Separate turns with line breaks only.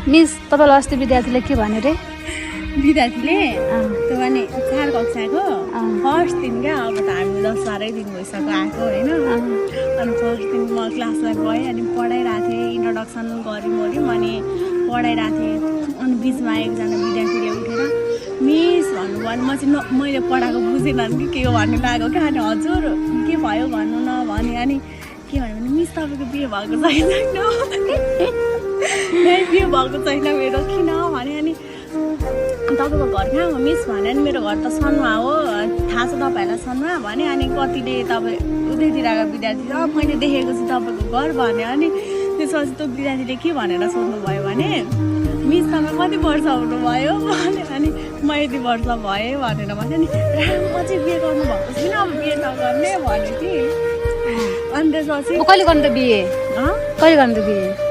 Miss तपाईँलाई अस्ति विद्यार्थीले के भन्यो रे?
विद्यार्थीले त्यो भने 4 कक्षाको फर्स्ट दिन क्या। अब त हामी 10-12 दिन भइसक्यो आएको होइन। अनि फर्स्ट दिन म क्लासमा गएँ अनि पढाइरहेको थिएँ, इन्ट्रोडक्सन गऱ्यौँ अनि पढाइरहेको थिएँ। अनि बिचमा एकजना विद्यार्थीले उठेर मिस भन्नुभयो। अनि म चाहिँ मैले पढाएको बुझेन कि के हो भन्नु लाग्यो क्या। अनि हजुर के भयो भन्नु न भने अनि के भन्यो भने मिस तपाईँको बिहे भएको छैन बिहे भएको छैन मेरो किन भने अनि तपाईँको घर कहाँ हो मिस भने अनि मेरो घर त सनमा हो, थाहा छ तपाईँहरूलाई सनमा भने। अनि कतिले तपाईँ उतैतिरका विद्यार्थी मैले देखेको छु तपाईँको घर भने। अनि त्यसपछि त्यो विद्यार्थीले के भनेर सोध्नुभयो भने मिस तपाईँ कति वर्ष हुनुभयो भने। अनि म यति वर्ष भएँ भनेर भने। अनि म चाहिँ बिहे गर्नुभएको छैन, अब बिहे नगर्ने भने कि। अनि त्यसपछि
कहिले गर्नु त बिहे? कहिले गर्नु त बिहे?